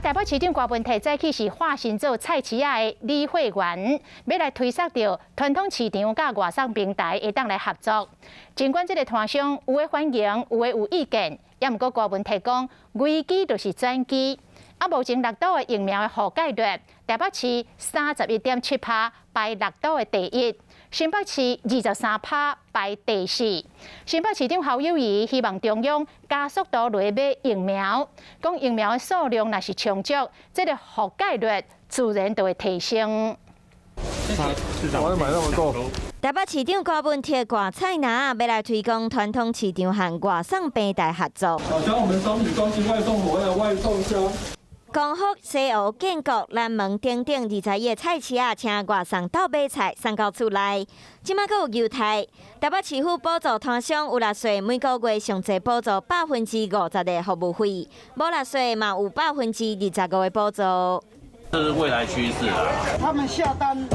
台北市長柯文哲早起是化身做菜市仔的理貨員，欲來推捒著傳統市場佮外送平台會當來合作。儘管這个攤商有的歡迎，有的有意見，也毋過柯文哲講危機就是轉機。目前六都的疫苗的覆蓋率，台北市31.7%排六都的第一，新北市23%排第四。新北市長侯友宜希望中央加速度來買疫苗，講疫苗的數量若是充足，這个覆蓋率自然就會提升。我買那麼多。台北市長柯文哲掛菜籃，欲來推廣傳統市場和外送平台合作。好像我們商品中心外送我有外送箱。光復、西湖、建國、南門等等21个菜市仔，請外送鬥買菜送到厝內。這馬閣有猶太，台北市府補助攤商有納稅，每個月上濟補助50%的服務費，無納稅嘛有25%的補助。這是未來趨勢啊！他們下單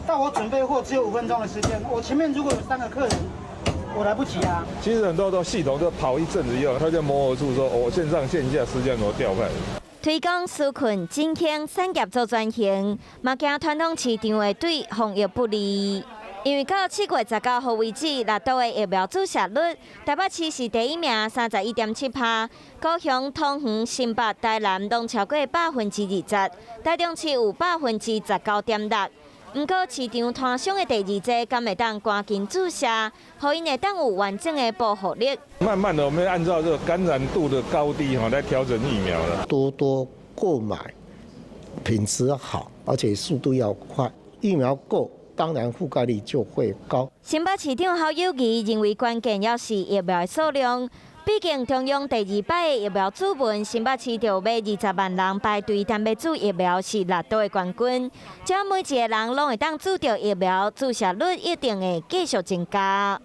到我準備貨只有5分鐘的時間，我前面如果有三個客人，我來不及啊。其實很多都系統都跑一陣子以後，他就磨合出說，我線上線下時間怎麼調配。推廣紓困振興產業做轉型，嘛驚傳統市場會對防疫不利。因為到7月19號為止，六都的疫苗注射率，台北市是第一名，31.7%，高雄、桃園、新北、台南攏超過20%，台中市有19.6%。毋過市場攤商的第二劑，敢會當趕緊注射，予𪜶會當有完整的保護力。慢慢的，我們按照這個感染度的高低哈來調整疫苗了。多多購買，品質好，而且速度要快，疫苗夠，當然覆蓋率就會高。新北市長侯友宜認為關鍵猶是疫苗的數量，畢竟中央第二擺的疫苗注文，新北市著買20萬人排隊等欲注疫苗，是六都的冠軍。只要每一个人攏會當注著疫苗，注射率一定會繼續增加。